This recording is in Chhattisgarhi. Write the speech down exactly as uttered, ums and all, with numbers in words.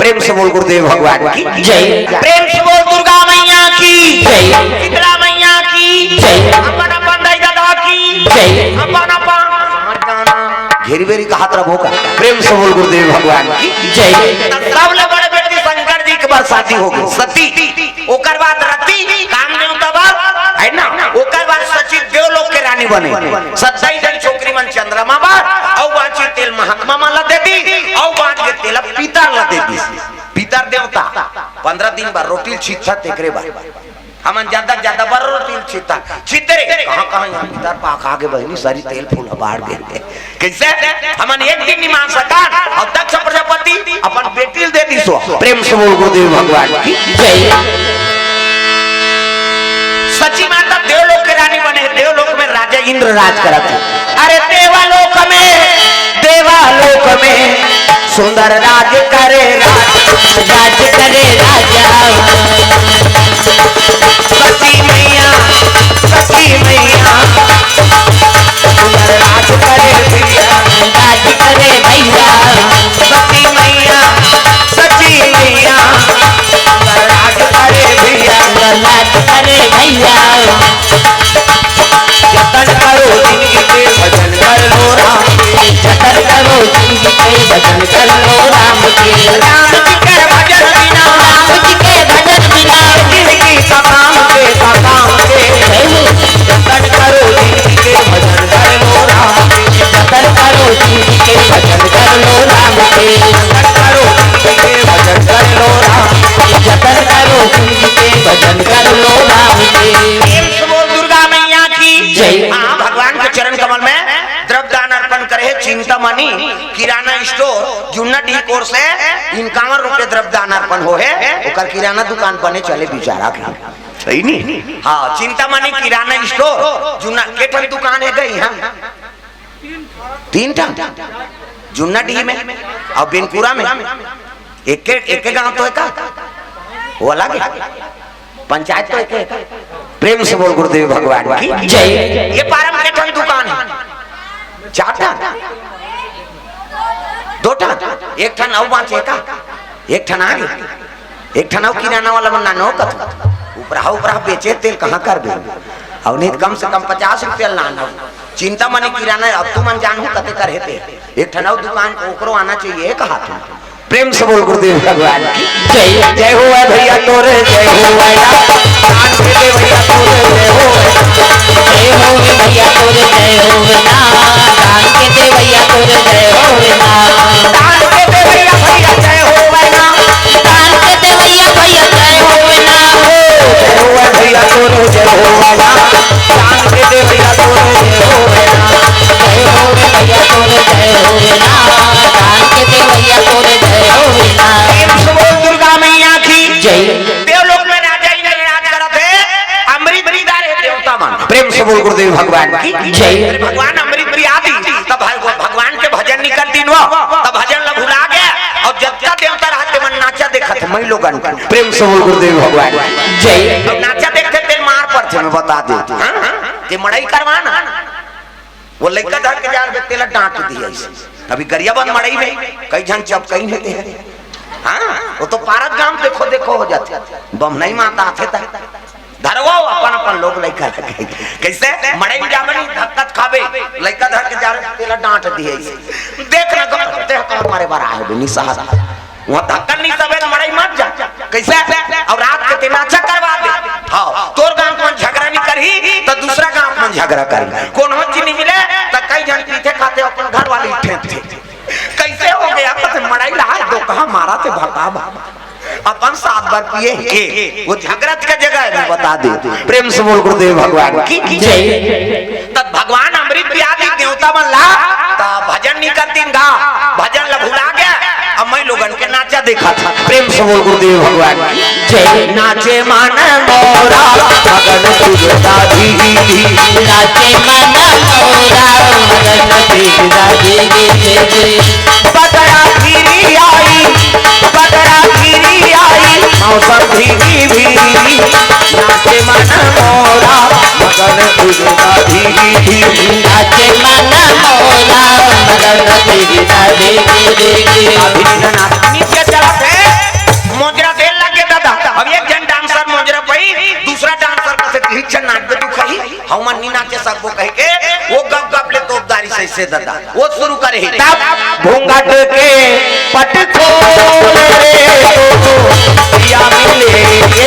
प्रेम से बोल गुरुदेव भगवान की जय। प्रेम से बोल दुर्गा मैया की जय। शीतला मैया की जय। अपन अपन दाई ददा की जय। अपन अपन घेरी बेरी कहात रहो का। प्रेम से बोल गुरुदेव भगवान की जय। त सबले बड़े बेटी शंकर जी के बरसाती हो गई सती, ओकर बाद रति कामदेव तबर है ना, ओकर बाद सची देवलोक के रानी बने। सत्ताईस जन छोकरी मन चंद्रमा बर, अउ बांची तेल महात्मा मन ला दे दी, अउ बांच के तेल पितर ला दे दी। पितर देवता पंद्रह दिन बर रोटी ल छींचथे, तेकरे बर हमन ज्यादा ज्यादा बर रोटी ल छींचथन। छींचथे रे, कहाँ कहाँ यहाँ पितर पाक आगे बहिनी, सरी तेल फूल ह बाढ़ गे। कइसे? हमन एक दिन नइ मान सकन, अउ दक्ष प्रजापति अपन बेटी ल दे दिस। प्रेम से बोल गुरुदेव भगवान की जय। सची माता देवलोक के रानी बने, देवलोक में राजा इंद्र राज करत हे। अरे देवलोक में, देवलोक में सुंदर राज करे राज, राज करे राजा। सती मैया, सती मैया, सुंदर राज करे भैया, राज करे भैया। सती मैया, सती मैया, सुंदर राज करे भैया, सुंदर राज करे भैया। जतन करो जिंदगी के, भजन कर लो राम के। जतन करो जिंदगी के, भजन कर लो राम के। राम जी के भजन बिना, राम जी के भजन बिना, जिंदगी का काम के, का काम के। जतन करो जिंदगी के, भजन कर लो राम के। जतन करो जिंदगी के, भजन कर लो राम के। जतन करो जिंदगी के, भजन कर लो राम के। जतन करो जिंदगी के, भजन कर लो राम के। प्रेम से बोल दुर्गा मैया की जय। हाँ, भगवान के चरण कमल में द्रव्य दान अर्पण करे हे चिंतामणि किराना स्टोर, जुन्ना डी कोर से इक्यावन रुपये द्रव्य दान अर्पण हो हे। ओकर किराना दुकान बने चले बिचारा के, सही नहीं? हाँ, चिंतामणि किराना स्टोर, जुन्ना के ठन दुकान हे गई, हाँ, तीन ठन, जुन्ना डी में अउ बिनपुरा में। एके, एके गांव तो हे का? वो अलग हे। पंचायत तो एके हे का? प्रेम से बोल गुरुदेव भगवान की जय। ये पारम के ठन दुकान हे, चार ठन, दो ठन, एक ठन अउ बांचे का? एक ठन आगे, एक ठन अउ किराना वाला मन नानो कथू, उपराहा उपराहा बेचे तेल कहाँ करबे? अउ नहीं त कम से कम पचास रुपया लान। अउ चिंतामणि किराना, अब तुमन जानहू कते कर हे ते। एक ठन अउ दुकान ओकरो आना चाहिए, कहा तुम। प्रेम से बोल गुरुदेव भगवान की जय। जय हो भैया तोरे, जय हो भैया। दान के दे भैया तोरे, जय हो भैया। जय हो भैया तोरे, जय हो ना। दान के दे भैया तोरे, जय हो ना। दान के दे भैया, भैया जय हो ना। दान के दे भैया, भैया जय हो ना। जय हो भैया तोरे, जय हो ना। दान के दे भैया तोरे, जय हो ना। जय हो भैया तोरे, जय हो ना। दान के दे भैया तोरे, जय हो ना। प्रेम से बोल दुर्गा मैया की जय। देवलोक में राजा इंद्र राज करत हे, अमृत पियात हे देवता मन। प्रेम से बोल गुरुदेव भगवान की जय। अरे भगवान अमृत पिया दिस, तब भगवान के भजन नइ करतिन वो, तब भजन ला भुला गे। अउ जतका देवता रहत हे मन नाचा देखत हे, मई लोगन के। प्रेम से बोल गुरुदेव भगवान की जय। अउ नाचा देखथे तेला मार परथे, मैं बता देथों। हाँ, हाँ, ते मड़ई करवा ना। वो लइका धर के जा रहे, तेला डांट दिस। अभी गरियाबंद मड़ई में कई झन चपकइन हे ते। हाँ, वो तो पारत गांव देखो देखो हो जाथे। बम्हनई माता आथे त धरवो अपन अपन लोग लइका लगे। कइसे? मड़ई में जाबे नहीं, धक्का खाबे, लइका धर के जा रहे, तेला डांट दिस। देख ना, कहते हैं, कौन मारे बार आए बे, नहीं सहत। वहाँ धक्का नहीं सबे त मड़ई मत जा। कइसे? अउ रात के ते नाचा करवा दे। हाँ, तोर गांव के मन झगरा नइ करही, त दूसरा गांव के मन झगरा करही। कोनो चीज नइ मिले, त कई झन पीथे खाथे, अपन घर वाली ठेंकथे। कइसे हो गे? त मड़ई ला हे, दो कहा मारा ते भका भका। अपन सात बार पिए हे, वो झगरा के जगह हे, मैं बता देथों। प्रेम से बोल गुरुदेव भगवान की जय। तब भगवान अमृत पिया दिस देवता मन ला, त भजन नइ करतिन गा, भजन ला भुला गे। अब मई लोगन के नाचा देखत हे। प्रेम से बोल गुरुदेव भगवान की जय। नाचे मन मोरा मगन तुझ दादी। नाचे मन मोरा मगन तुझ दादी। बदरा घिरी आई, बदरा घिरी आई, मौसम भीगी भीगी। नाचे मन मोरा मगन तुझ दादी। नाचे मन मोरा मगन तुझ दादी। अभी ना नीचे चलत हे। वो गप गप ले तोप डारिस अइसे दादा। वो शुरू करे हे तब घूंघट के पट खोल रे, या मिले ये